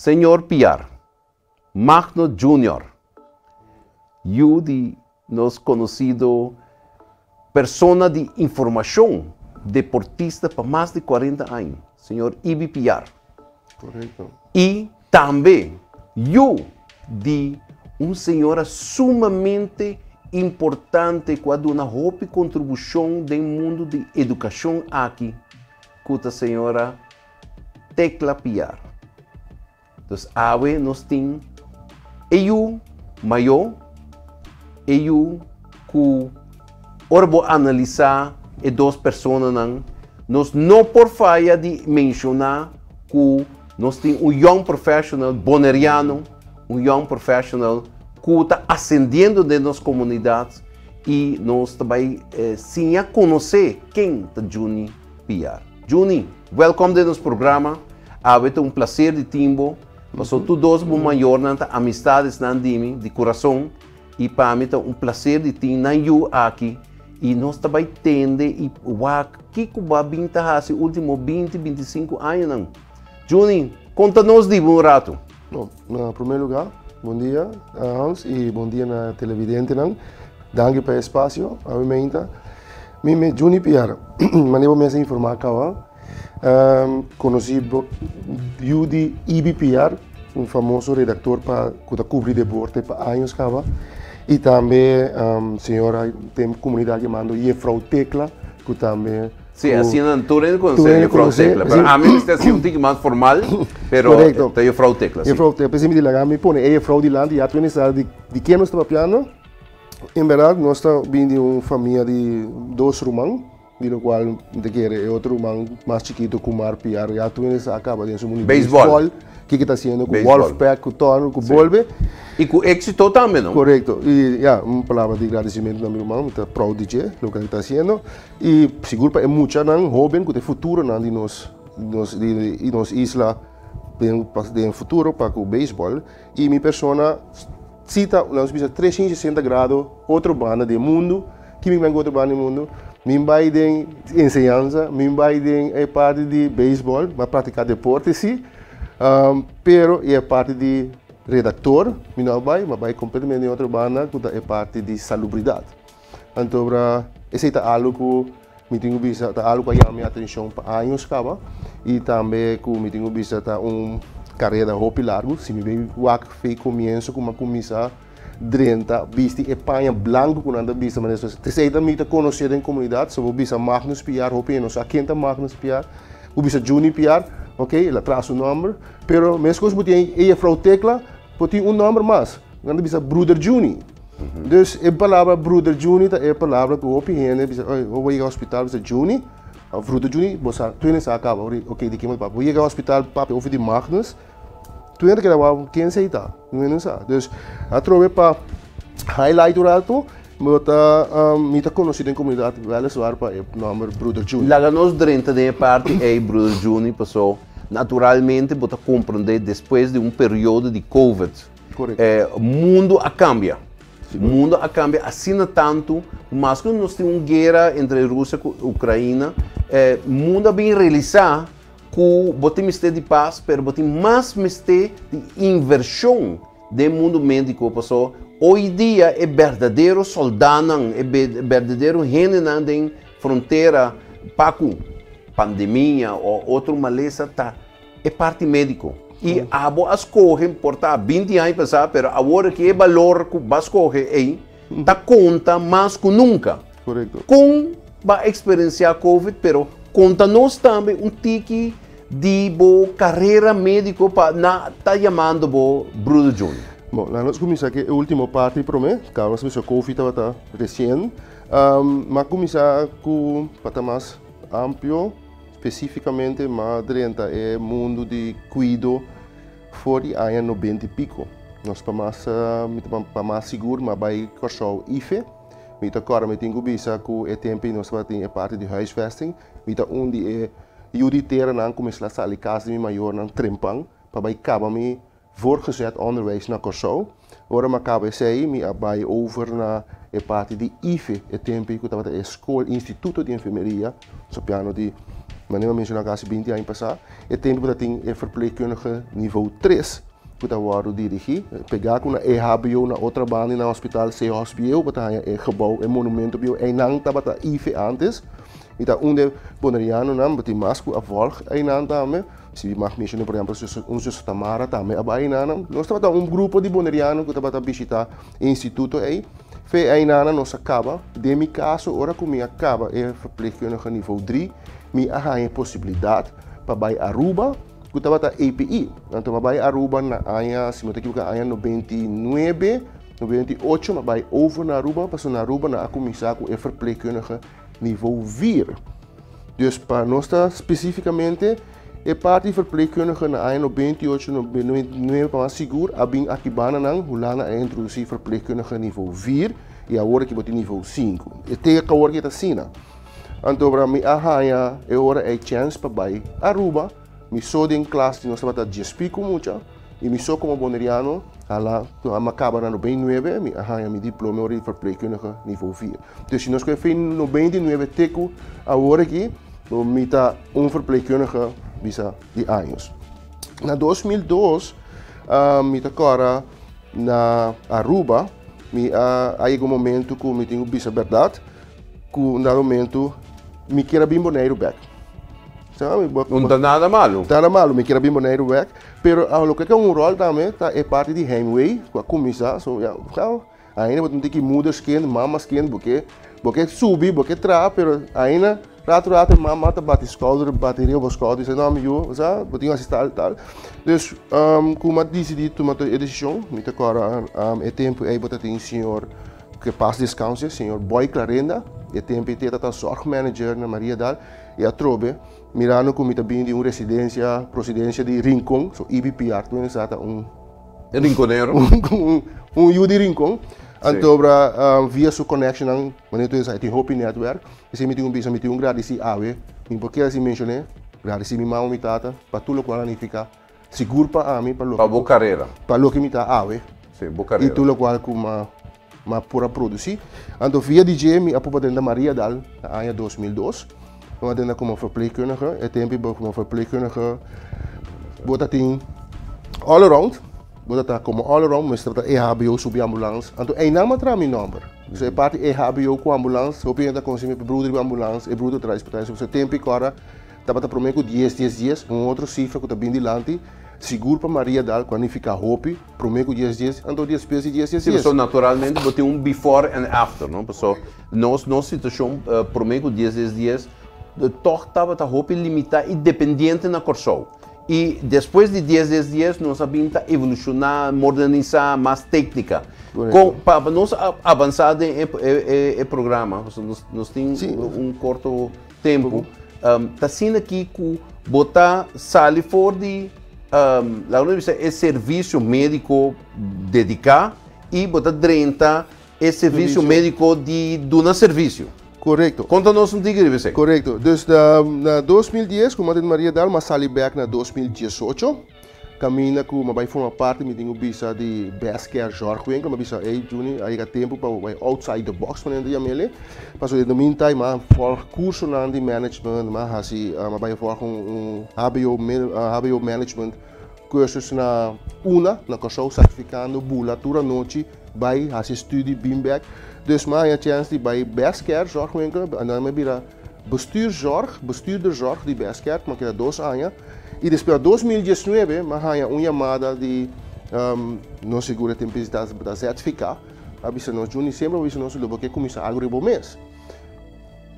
Señor Piar, Magno Junior, yu di nos konosido persona di informashon, deportista pa mas di 40 aña, señor Ibi Piar. Korekto. I tambe yu di un señora sumamente importante ku a duna hopi kontribushon den mundu di edukashon aki, ku ta señora Tecla Piar. Dus awe nos tin e yu mayó, e yu ku ora bo analisá e dos personanan, nos no por faya di menshoná ku nos tin un young professional boneriano, un young professional ku ta asendiendo den nos komunidat i nos ta bai siña konosé ken ta Juni Piar. Juni, welkom den nos programa. Awe ta un placer di tin bo. Paso tur dos bo mayornan ta amistadesnan di mi, di kurason. I pa mi ta un placer di tin nan yu aki. I nos ta bai tende i wak kiko bo a bin ta hasi ultimo 20, 25 añanan. Juni, konta nos di bo un ratu. Bon, na promé lugá, bon dia Hans i bon dia na televidentenan. Danki pa e espasio, awe meinta. Mi me Juni Piar, manera bo mes a informá kaba, konosí yu di Ibi Piar, un famoso redaktor pa ku ta kubri deporte pa años kaba, i tambe señora den komunidat yamando Jefrou Tecla, ku tambe. Sí, asina nan tur hende konosé Jefrou Tecla, pero ami mester hasi un tiki mas formal, pero ta Jefrou Tecla, sí. Jefrou Tecla, p'esei mi di laga mi pone e Jefrou dilanti, ya tur hende sa di ken nos ta papiando. En berdad nos ta bin di un famia di dos ruman, di lo cual mi ta kere e otro ruman mas chikito Kumar Piar ya tur hende sa caba den su mundo di Baseball. Kiko ta haciendo cu Wolfpack, cu Torno, cu Bolbe. Y cu exito tambe, no? Correcto. Y ya, un palabra di agradecimento na mi ruman, mi ta proud di dje, loke el ta haciendo. Y sigur pa e muchanan hoben cu ta e futuronan di nos, di nos isla den futuro pa cu baseball. Y mi persona Si ta, nos bisa 360 grado otro banda di e mundu, ki mi bai ku otro banda di e mundu? Mi bai den enseñansa, mi bai den e parti di beisbòl, mi a praktiká deporte si, pero e parti di redaktor mi no a bai, mi a bai kompletamente den otro banda ku ta e parti di salubridat. Anto esei ta algu ku Mi tin ku bisa ta algu ku a yama mi atenshon pa años kaba i tambe ku mi tin ku bisa ta un karera hopi largu. Si mi bin wak fei komienso ku mi a kuminsá drenta bisti e paña blanku ku nan ta bisa manera esei. Esei ta mi ta konosé den komunidat. So bo bisa Magnus Piar hopi hende no sa ken ta Magnus Piar. Bo bisa Juni Piar, ok, el a traha su nòmber. Pero meskos bo tin e Jefrou Tecla, bo tin un nòmber mas. Nan ta bisa Bruder Juni. Dus e palabra Bruder Juni ta e palabra ku hopi hende bisa, oi, bo yega hospital bisa Juni, of Bruder Juni, bo sa, tur hende sa kaba, ok, di ken bo ta papia. Bo yega hospital papia over di Magnus, tur hende ta keda wou ken esei ta, tur hende no sa. Dus atrobe pa highlight un rato, bo ta, mi ta konosí den komunidat wèliswaar pa e nòmber Bruder Juni. Laga nos drenta den e parti ei, Bruder Juni, paso naturalmente bo ta komprendé despues di un periodo di covid, Correcto. Mundo a cambia. Mundo a cambia asina tanto, mas cu nos tin un guera entre Rusia cu Ucraina, mundo a bin realisa cu bo tin mester di paz, pero bo tin mas mester di inversion den mundo medico, paso hoy dia e berdadero soldanan, e berdadero hendenan den frontera pa cu pandemia o otro malesa ta e parti médiko. I abo a skohe, por ta 20 aña pasá, pero awor aki e balor ku bo a skohe ei ta konta mas ku nunka. Korekto. Kon bo a eksperensiá Covid, pero konta nos tambe un tiki di bo karera médiko pa na ta yamando bo Bruder Juni. Bon, laga nos kuminsá ku e último parti promé. Kaba nos a bisa Covid tabata resien. Mi a kuminsá ku pa ta mas amplio. Spesífikamente m'a drenta e mundu di kuido for di aña nobenta i piko. Nos pa mas mi ta pa mas sigur m'a bai Kòrsou IFE. Mi ta kòrda mi tin ku bisa ku e tempu ei nos tabatin e parti di huisvesting. Mi ta un di e yu di teranan ku mester a sali kas di mi mayornan trempan pa bai kaba mi Voortgezet onderwijs na Kòrsou. Ora mi a kaba esei, mi a bai over na e parti di IFE, e tempu ei ku tabata e skol, Instituto di Enfermeria, nos a piano di Manera mi a menshoná kasi 20 aña pasá, e tempu ku tin e verpleegkundige niveau 3 ku ta wòrdu dirigí, pegá ku na EHBO na otra banda na hospital CHBO, ku ta e gebouw, e monumento bieu, einan tabata IFE antes, i ta unda bonerianonan, tin mas ku a volg einan tambe. Si mi mag menshoná, por ehèmpel, un zuster Tamara tambe a bai einan. Nos tabata un grupo di boneriano ku tabata bishitá e instituto ei. Fe einan nos a kaba. Den mi kaso, ora ku mi a kaba e verpleegkundige niveau 3, mi a haña posibilidat pa bai Aruba, ku tabata EPI. Anto mi a bai Aruba na aña, si mi no ta ekivoká, aña 99, 98, mi a bai over na Aruba, pasobra na Aruba nan a kuminsá ku e verpleegkundige niveau 4. Dus pa nos ta spesífikamente e parti verpleegkundige na aña 98, 99 pa mas sigur, a bin aki banda Hulanda a introdusí verpleegkundige niveau 4 i awor aki bo tin niveau 5. E te awor ku ta asina. Anto mi a haña e ora e chance pa bai Aruba, mi so den klas, nos tabata 10 piku mucha, i mi so komo boneriano, ala, m'a kaba na 99, mi a haña mi diploma di verpleegkundige niveau 4. Dus si nos kohe 99 te ku awor aki, mi ta un verpleegkundige bisa di años. Na 2002, mi ta kòrda na Aruba, mi a yega un momento ku mi tin ku bisa bèrdat, ku na momento mi ke a bin Boneiru bèk. Sabe? No ta nada malu. Nada malu, mi ke a bin Boneiru bèk, pero loke ta un ròl tambe ta e parti di heimwee, ku a kuminsá, so ja, ainda bo tin ku moederskind, mamaskind, porque bo ke subi, bo ke traha, pero ainda ratu ratu mama ta bati schouder, bati riba schouder, bisa no, mi yu, sa, bo tin hasi tal tal. Dus ku m'a disidí tuma e desishon, mi ta kòrda e tempu ei bo tin señor ku pas descanse, señor Boy Clarenda, e tempu ei ta zorgmanager na Mariadal, i atrobe, mirando ku mi ta bin di un residensia, prosedensia di Rincon, so IBPR, tur ta un Rinconero. Un yu di Rincon. Anto via su connection nan, wanneer tu tin hopi netwerk, i mi tin un bisa, mi tin un gradisí awe, mi por kier menshoná, gradisí mi mama, mi tata, pa tur loke a nifiká, sigur pa ami, pa loke Pa bo karera. Pa loke mi ta awe. Si, bo karera. I tur loke ku m'a por a produsí. Anto via dje mi a por drenta Mariadal na aña 2002. Mi a drenta komo verpleegkundige, e tempu komo verpleegkundige bo tin all around, bo ta komo all around, mester ta EHBO subi ambulans. Anto einan m'a traha mi nòmber. So e parti EHBO ku ambulans, hopi hende ta konosé mi broeder di ambulans, e broeder trai hospital. So tempu kòrda tabata promé ku 10 10 10, un otro sifra ku ta bin dilanti, sigur pa Mariadal, ku a nifiká hopi, promé ku 10 10, anto despues di 10 10 10. So naturalmente bo tin un before and after, no? So nos situashon promé ku 10 10 10 toch tabata hopi limitá i dependiente na Kòrsou. I despues di 10 10 10 nos a bin ta evolushoná, modernisá, mas téknika. Pa nos avansá den e programa, nos tin un korto tempu, ta asina aki ku bo ta sali for di laga nos bisa e servisio médiko dediká i bo ta drenta e servisio médiko di duna servisio. Korekto. Konta nos un tiki riba esei. Korekto. Dus na 2010, ku m'a drenta Mariadal, m'a sali bèk na 2018. Kaminda ku m'a bai forma parti, mi tin ku bisa, di Best Care Zorgwinkel. M'a bisa, "Hey Juni, a yega tempu pa bai outside the box," manera nan yam'é. Paso den meantime, m'a volg kursonan di management, m'a hasi, m'a bai volg un HBO, HBO management cursus na UNA, na Kòrsou, sertifikando bula tur anochi, bai hasi studie, bin bèk. Dus m'a haña chance di bai Best Care Zorgwinkel, en dan m'a bira bestuurszorg, bestuurderzorg di Best Care, m'a keda 2 aña. I despues, 2019, m'a haña un yamada di no sigur tempu da ZVK, a bisa nos, "Juni, semper a bisa nos, lo ke kuminsá algu riba mes.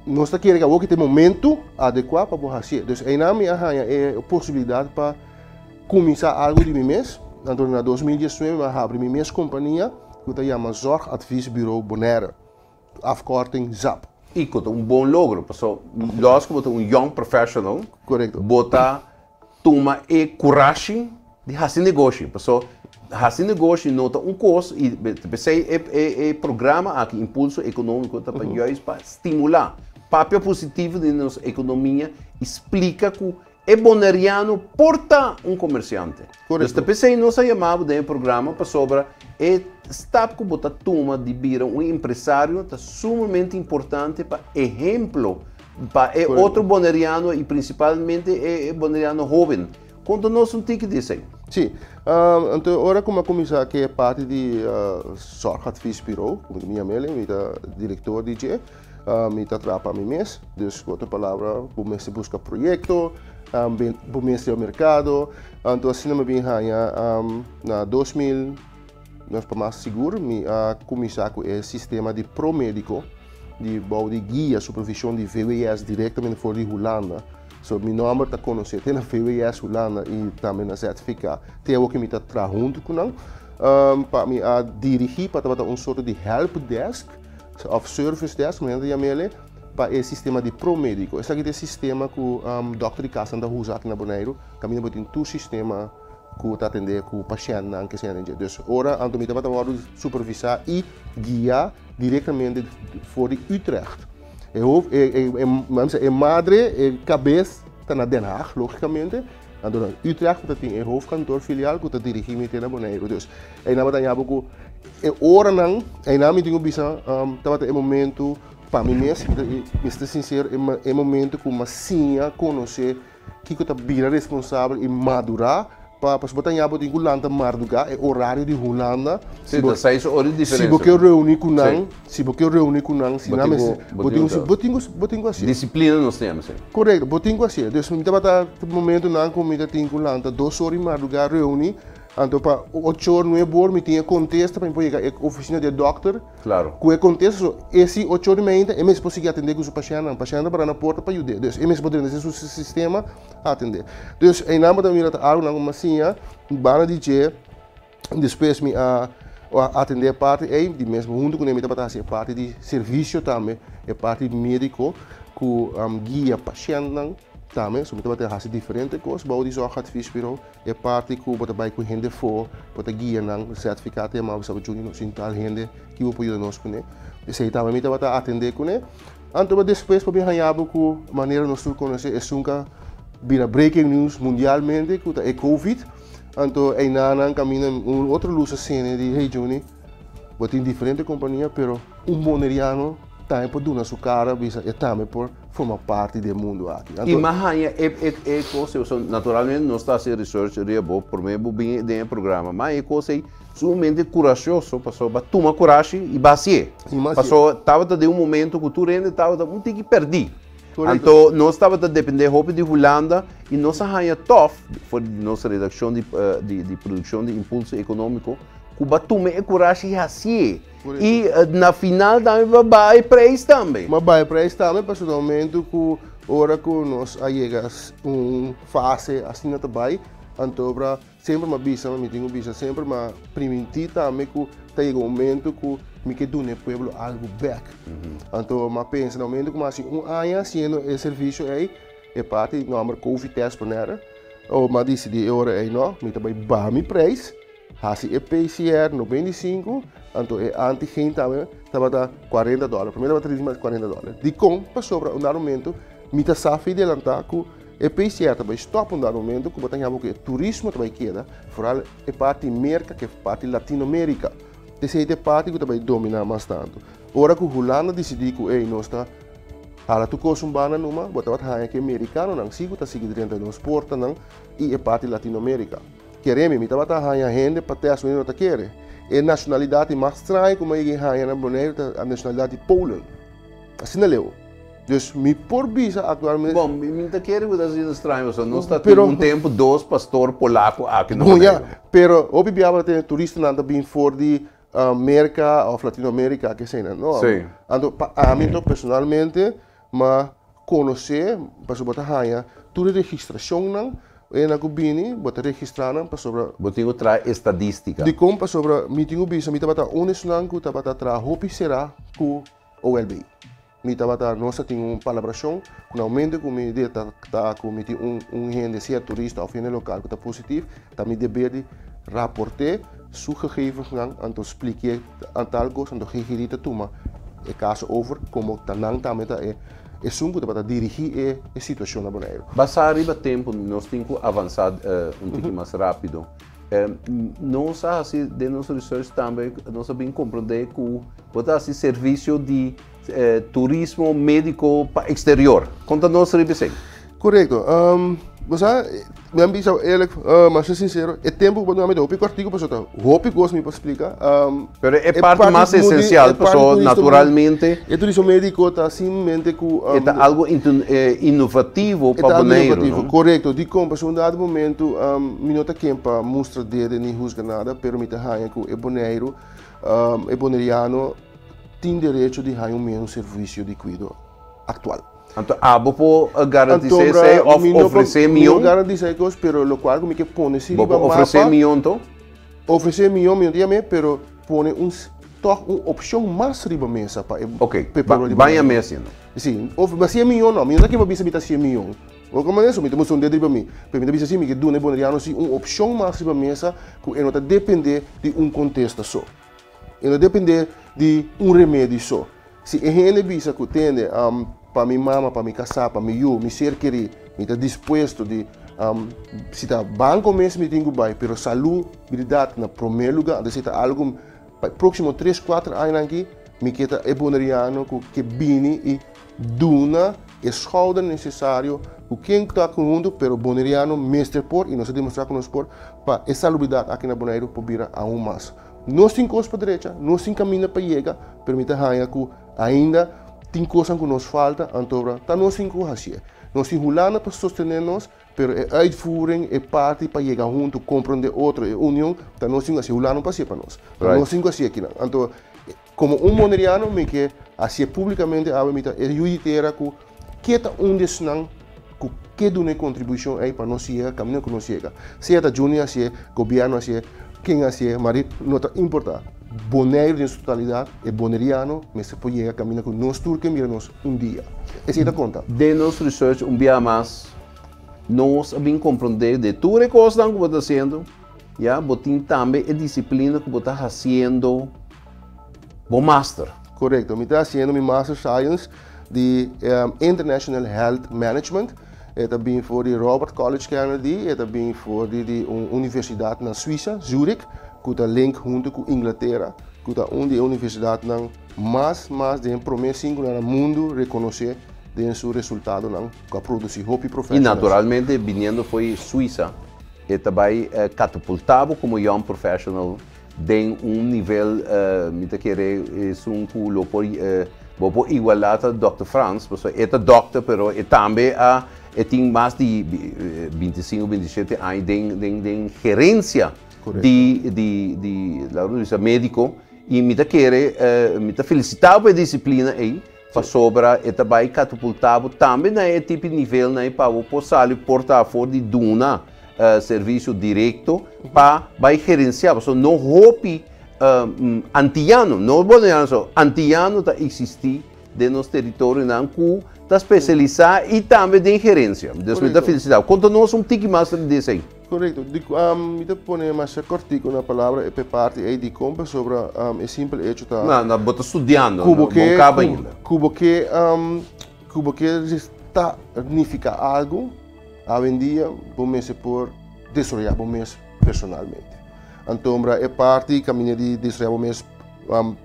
Nos ta kere ku tin momento adekuá pa hasi." Dus einan mi a haña e posibilidat pa kuminsá algu di mi mes. Anto na 2019 mi a habri mi mes kompania ku ta yama Zorgadviesbureau Bonaire. Afkorting ZAP. I ku un bon logro, paso los ku un young professional, bo ta tuma e kurashi di hasi negoshi, paso hasi negoshi no ta un kos i p'esei e programa aki Impulso Ekonómiko ta pa juist pa stimulá papia positivo di nos ekonomia i splika ku e boneriano por ta un komersiante. Korekto. Dus p'esei nos a yama den programa pasobra e stap ku bo ta tuma di bira un empresario ta sumamente importante pa ehèmpel. Pa e otro boneriano i prinsipalmente e boneriano hóben. Konta nos un tiki di esei. Sí. Anto ora ku mi a kuminsá ku e parti di Zorgadviesbureau, ku mi yama el, mi ta direktor di dje, mi ta traha pa mi mes. Dus ku otro palabra, bo mester buska proyekto, bo mester e merkado. Anto asina mi bin haña na 2000, no pa mas sigur, mi a kuminsá ku e sistema di promédiko di bou di guia, supervishon di VWS direktamente for di Hulanda. So mi nòmber ta konosé te na VWS Hulanda i tambe na ZVK. Te awor ku mi ta traha huntu ku nan. Pa mi a dirigí pa tabata un sorto di help desk òf service desk, manera nan ta yama el, pa e sistema di promédiko. Esaki ta e sistema ku dòkter di kasnan ta usa aki na Boneiru, kaminda bo tin tur sistema ku ta atendé ku pashèntnan ke esei. Dus ora anto mi tabata wòrdu supervisá i guiá direktamente for di Utrecht. E hoofd, e, e, e, laat me e madre, e kabes ta na Den Haag, lógikamente. Anto na Utrecht ta tin e hoofdkantoor filial ku ta dirigí mi te na Boneiru. Dus, einan bo ta haña bo ku e oranan, einan mi tin ku bisa, um, tabata e momento pa mi mes, mi ta, mi ta sincero, e, e momento ku mi a siña konosé Kiko ta bira responsabel i madurá pa pasobra bo ta ña bo tin ku lanta mardugá e orario di Hulanda. Si ta seis ora di diferensia. Si bo ke reuni ku nan, si bo ke reuni ku nan, si nan mester, bo tin ku, bo tin ku, bo tin ku hasié. Disiplina nos ta yama esei. Korekto, bo tin ku hasié. Dus mi tabata momentunan ku mi ta tin ku lanta dos ora di mardugá reuni, anto pa ocho or, nuebe or mi tin e kontesta pa mi por yega e ofisina di e dòkter. Claro. Ku e kontesta so, e si ocho ora i meinta e mester por sigui atendé ku su pashèntnan. Pashèntnan ta pará na porta pa yud'é. Dus e mester por drenta den su sistema atendé. Dus einan bo ta mira ta algunan ku mi a siña banda di dje. Despues mi a atendé e parti ei, di mes huntu kuné mi tabata hasi e parti di servisio tambe, e parti médiko ku guia pashèntnan tambe. So mi tabata hasi diferente kos bou di Zorgadviesbureau. E parti ku bo ta bai ku hende afó, bo ta guia nan, sertifiká ta yama bo, sa bo Juni nos tin tal hende ki bo por yuda nos kuné. Esei tambe mi tabata atendé kuné. Anto despues bo bin haña bo ku manera nos tur konosé esun ka bira breaking news mundialmente ku ta e covid. Anto einanan kaminda un otro lus a sende di hey Juni bo tin diferente kompania pero un boneriano tambe por duna su kara bisa e tambe por forma parti di e mundu aki. I m'a haña e e e kos ei, pasobra naturalmente nos ta hasi research riba bo promé bo bini den e programa, m'a haña e kos ei sumamente kurashoso pasobra bo a tuma kurashi i bo a hasié. Pasobra tabata den un momento ku tur hende tabata un tiki pèrdí. Anto nos tabata dependé hopi di Hulanda i nos a haña tòf for di nos redakshon di di produkshon di Impulso Ekonómiko ku bo a tuma e kurashi i hasié. I na final tambe pa baha e prijs tambe. Ma baha e prijs tambe pasobra na momento ku ora ku nos a yega un fase asina ta bai, anto ora semper mi a bisa, mi tin ku bisa semper mi a primintí tambe ku ta yega un momento ku mi ke duna e pueblo algu bèk. Anto mi a pensa na momento ku mi a hasi un aña hasiendo e servisio ei, e parti nòmber Covid test Bonaire, mi a disidí e ora ei no, mi ta bai baha mi prijs. Hasi e PCR 95, anto e antigen tambe tabata 40 dòler. Promé tabata 30 mas 40 dòler. Dikon? Pasobra un dado momento mi ta sa fi delantá ku e PCR ta bai stòp un dado momento ku bo ta haña ku e turismo ta bai keda, foral e parti Merka ku e parti Latinomerika. Esei ta e parti ku ta bai dominá mas tantu. Ora ku Hulanda disidí ku ey nos ta hala tur kos un banda numa, bo tabata haña ku e merikanonan si ku ta sigui drenta nos portanan i e parti Latinomerika. Kere mi, mi tabata haña hende pa tèst mi no ta kere. E nashonalidat di mas straño ku mi a yega di haña na Boneiru ta nashonalidat di Polen. Asina leu. Dus mi por bisa aktualmente. Bon, mi no ta kere ku ta asina straño pasobra nos ta tin un tempu dos pastor polako aki na Boneiru. Bon ya, pero hopi biaha bo ta tene turistanan ta bin for di Merka òf Latinoamerika ke eseinan, no? Anto pa ami anto personalmente Ma konosé, pasobra bo ta haña tur e registrashonnan, e nan ku bini, bo ta registrá nan pasobra. Bo tin ku traha estadístika. Dikon? Pasobra mi tin ku bisa, mi tabata un esnan ku tabata traha hopi será ku OLB. Mi tabata, nos ta tin un palabrashon ku na momento ku mi detektá ku mi tin un un hende, sea turista òf hende lokal ku ta positif, ta mi deber di raport'é su gegevensnan, anto splik'é tal kos, anto GGD ta tuma e kaso over komo ta nan tambe ta e esun ku tabata dirigí e e situashon na Boneiru. Basá riba tempu nos tin ku avansá un tiki mas rápido. Nos a hasi den nos research tambe nos a bin komprondé ku bo ta hasi servisio di. Turismo médiko pa eksterior. Konta nos riba esei. Korekto. Bo sa, mi a bisa eerlijk, mas ser sincero, e tempu ku bo duna mi ta hopi kòrtiku pasobra ta hopi kos mi por splika. Pero e parti mas esensial pasobra naturalmente. E turismo médiko ta simplemente ku. E ta algu inovativo pa Boneiru, no? Korekto. Dikon? Pasobra un dado momentu mi no ta ken pa mustra dede ni husga nada, pero mi ta haña ku e Boneiru, e boneriano tin derecho di haña un mihó servisio di kuido aktual. Anto abo por garantisá esei òf ofresé mion? Mi no garantisá e kos, pero lokual ku mi ke pone si riba mapa. Bo por ofresé mion to? Ofresé mion mi no ta yam'é, pero pone un tòg un opshon mas riba mesa pa e pueblo di Boneiru. Baña mes yendo. Si, ofresé mion no, mi no ta ke pa bisa mi ta hasié mion. Bo komo eso, mi ta mustra un dedo riba mi, pero mi ta bisa si mi ke duna e boneriano si un opshon mas riba mesa ku e no ta dependé di un kontesta so. E no depende di un remedi so. Si e hende bisa ku tende, pa mi mama, pa mi kasá, pa mi yu, mi ser kerí, mi ta dispuesto di, si ta banko mes mi tin ku bai, pero salubridat na promé lugá. Anto esei ta algu pa e próksimo tres, kuater añanan aki mi ke ta e boneriano ku ke bini i duna e schouder nesesario ku ken ku ta ku huntu, pero boneriano mester por i nos a demostrá ku nos por pa e salubridat aki na Boneiru por bira aun mas. Nos tin kos pa drecha, nos tin kaminda pa yega, pero mi ta haña ku ainda tin kosnan ku nos falta, anto ta nos tin ku hasié. Nos tin Hulanda pa sostené nos, pero e uitvoering, e parti pa yega huntu, komprondé otro, e union, ta nos tin ku hasié. Hulanda no por hasié pa nos. Ta nos tin ku hasié kinan. Anto, komo un boneriano mi ke hasié públikamente awe, mi ta e yu di tera ku ke ta un di esnan ku ke duna e kontribushon ei pa nos yega kaminda ku nos yega. Sea ta Juni hasié, gobièrnu hasié, ken hasié, ma no ta importá. Boneiru den su totalidat, e boneriano mester por yega kaminda ku nos tur ke mira nos un dia. Esei ta konta. Den nos research un bia mas nos a bin komprondé de tur e kosnan ku bo ta hasiendo, ya, bo tin tambe e disiplina ku bo ta hasiendo bo master. Korekto, mi ta hasiendo mi Master Science di International Health Management. E ta bin for di Robert College Kennedy, e ta bin for di di un universidat na Suisa, Zurich, ku ta link huntu ku Inglatera, ku ta un di e universidatnan mas mas den promé sinkunan na mundu rekonosé den su resultadonan ku a produsí hopi I professionals. naturalmente biniendo fo'i Suisa e ta bai katapultá bo komo young professional Den un nivel mi ta kere esun ku lo por bo por igualá ta Dòkter Frans, pasobra e ta dòkter pero e tambe a e tin mas di 25, 27 aña den den den gerensia di di di laga nos bisa médiko i mi ta kere mi ta felisitá bo pa e disiplina ei pasobra e ta bai katapultá bo tambe na e tipo di nivelnan ei pa bo por sali por ta for di duna Servisio direkto pa bai gerensiá pasobra no hopi antiano, no boneriano so, antiano ta eksistí den nos teritorionan ku ta spesialisá i tambe den gerensia. Dus mi ta felisitá. Konta nos un tiki mas di esei. Korekto. Mi ta pone masha kòrtiku na palabra e parti ei dikon pasobra e simpel echo ta. No, no, bo ta studiando, bo no kaba ainda. Ku bo ke, ku bo ke ta nifiká algu. Awendia bo mester por desaroyá bo mes personalmente. Antombra e parti kaminda di desaroyá bo mes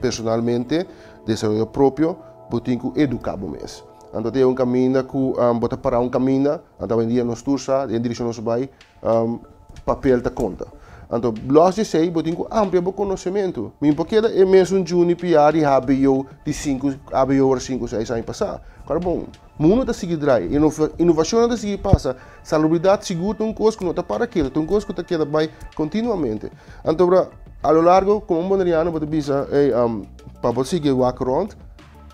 personalmente, desaroyo propio, bo tin ku eduká bo mes. Anto tin un kaminda ku bo ta pará un kaminda, anto awendia nos tur sa den direkshon nos bai, papel ta konta. Anto lòs di esei bo tin ku amplia bo konosementu. Mi por keda e mesun Juni Piar di hbo di sinku hbo ora sinku seis aña pasá. Kòrda bon. Mundu ta sigui drai, inovacionnan ta sigui pasa, salubridad sigur ta un cos cu no ta para ketu, ta un cos cu ta keda bai continuamente. Anto bra, a lo largo como un boneriano bo ta bisa, ey, pa bo sigui wak rond,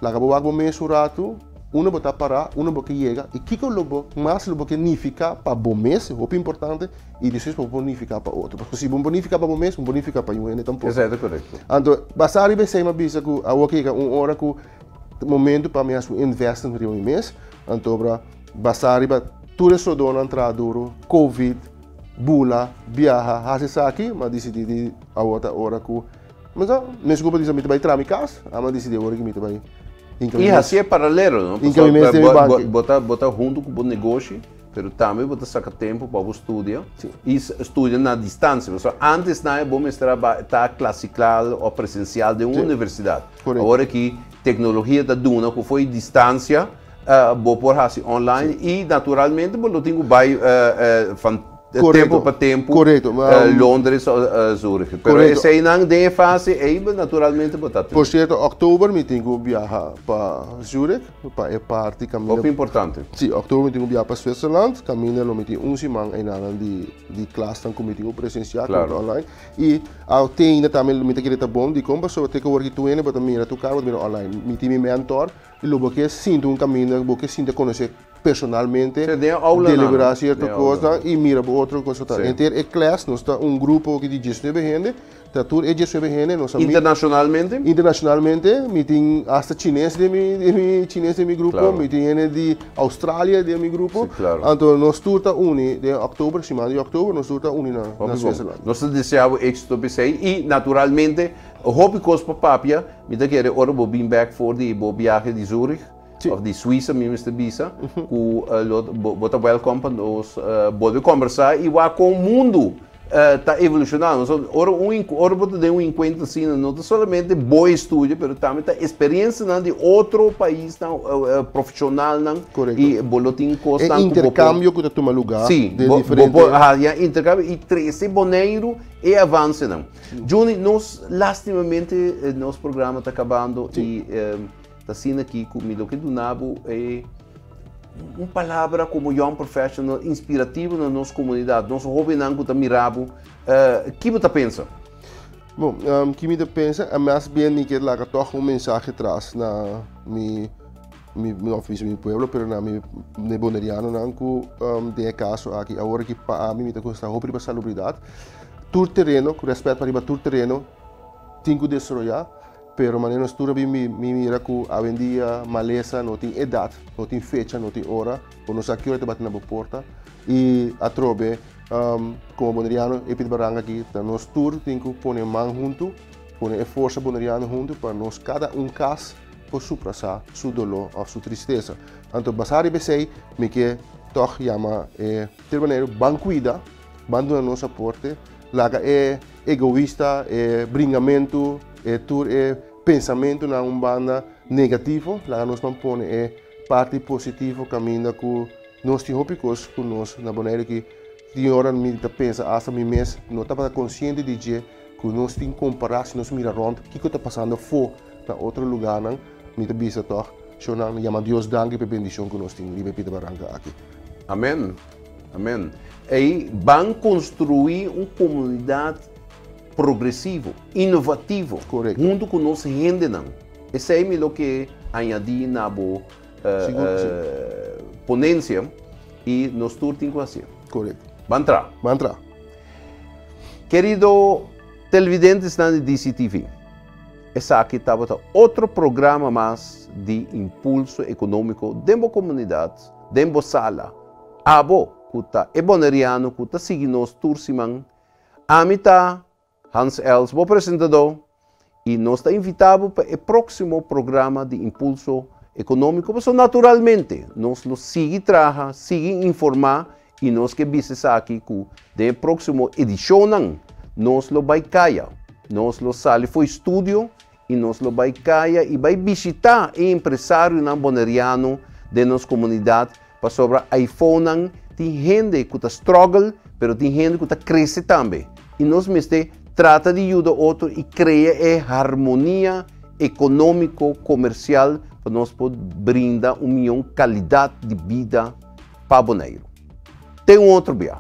laga bo wak bo mes un ratu, unda bo ta para, unda bo ke yega y kico lo bo mas lo bo ke nifica pa bo mes, hopi importante, y despues pa bo por nifica pa otro. Pasobra si bo no por nifica pa bo mes, bo no por nifica pa niun hende tampoco. Esei ta corecto. Anto, basa riba esei mi a bisa cu awor ke yega un ora cu Momento pa mi hasi un investment riba mi mes, anto bra basá riba tur e sodónan traha duru, covid, bula, biaha, hasi esaki, mi a disidí di awor ta ora ku mi sa, mes ku bo bisa mi ta bai traha mi kas, ami a disidí awor ku mi ta bai hinka mi I mes. hasié paralelo, no? Hinka mi mes den mi Pasobra banki. bo ta bo ta huntu ku bo negoshi, pero tambe bo ta saka tempu pa bo studia i studia na distansia. Pasobra antes nan bo mester a bai ta klasikal o presensial den un universidat. Korekto. Awor aki. Tecnologia ta duna cu fo'i distancia bo por haci online y naturalmente bo lo tin cu bay van tempo pa tempo Londres o Zurich. Pero eseynan den e fase ey naturalmente bo ta tin. Por cierto, october mi tin cu biaha pa Zurich pa e parti caminda. Hopi importante. Si, october mi tin cu biaha pa Switzerland, caminda lo mi tin un siman eynanan di klasnan cu mi tin cu presencia, cu ta online. I a te ainda tambe mi ta kere ta bon dikon pasobra te ku awor ki tur hende bo ta mira tur kar bo ta mira online. Mi tin mi mentor i lo bo ke sinti un kaminda bo ke sinti konosé personalmente, deliberá sierto kosnan i mira bo otro kos ta. Henter e klas nos ta un grupo di diesnuebe hende, ta tur e diesnuebe hende nos a. Internashonalmente? Internashonalmente mi tin asta chines den mi den mi chines den mi grupo, mi tin hende di Australia den mi grupo. Anto nos tur ta uni den òktober, siman di òktober nos tur ta uni na Switzerland. Nos ta desea bo éxito p'esei i naturalmente hopi kos pa papia. Mi ta kere ora bo bin bek for di bo biahe di Zurich òf di Suiza mi mester bisa ku lo bo ta wèlkòm pa nos bolbe kòmbersá i wak kon mundu ta evolucioná. Nos ora un ora bo ta den un encuentro asina no ta solamente bo estudio pero tambe ta experiencianan di otro paisnan profesionalnan y bo lo tin cosnan cu bo por. E intercambio cu ta tuma lugar den diferente. Si, bo por haña intercambio y trece Boneiru e avancenan. Juni, nos lastimamente nos programa ta cabando y ta asina aki cu mi lo ke duna bo e. Un palabra komo young professional inspirativo na nos komunidat, nos hóbennan ku ta mira bo, ki bo ta pensa? Bon, ki mi ta pensa, mas bien mi kier laga tòg un mensahe tras na mi, mi, no bisa mi pueblo, pero na mi ne bonerianonan ku den e kaso aki awor aki pa ami mi ta konsentrá hopi riba salubridat. Tur tereno, ku rèspèt pa riba tur tereno tin ku desaroyá. Pero manera nos tur a bin mi mira ku awendia malesa no tin edat, no tin fecha, no tin ora, bo no sa ki ora ta bati na bo porta. I atrobe komo boneriano e pidi baranga aki ta nos tur tin ku pone man huntu, pone e forsa boneriano huntu pa nos kada un kas por suprasá su doló òf su tristesa. Anto basá riba esei mi ke tòg yama e ter manera ban kuida, ban duna nos aporte, laga e egoista, e bringamentu, e tur e pensamentunan un banda negativo, laga nos ban pone e parti positivo kaminda ku nos tin hopi kos ku nos na Boneiru ki tin ora mi ta pensa asta mi mes no tabata konsiente di dje ku nos tin kompará si nos mira rònt kiko ta pasando afó na otro lugánan, mi ta bisa tòg shownan yama Dios danki pa e bendishon ku nos tin riba e pita baranka aki. Amen. Amen. Ei ban construi un comunidad progresivo, innovativo, Correcto. hunto cu nos hendenan. Esey mi lo ke añadi na bo Sigur cu si. ponencia y nos tur tin cu hacié. Correcto. Ban tra. Ban tra. Querido televidentesnan di DCTV, esaki tabata otro programa mas di Impulso Economico den bo comunidad, den bo sala. Abo ku ta e boneriano ku ta sigui nos tur siman, ami ta Hans Els, bo presentadó, i nos ta invitá bo pa e próksimo programa di Impulso Ekonómiko, pasobra naturalmente nos lo sigui traha, sigui informá i nos ke bisa esaki ku den e próksimo edishonnan nos lo bai kaya, nos lo sali fo'i studio I nos lo bai kaya i bai bishitá e empresarionan boneriano den nos komunidat pasobra aifonan tin hende ku ta struggle pero tin hende ku ta krese tambe i nos mester trata di yuda otro i krea e harmonia ekonómiko komersial pa nos por brinda un mion kalidat di bida pa Boneiru. Te un otro bia.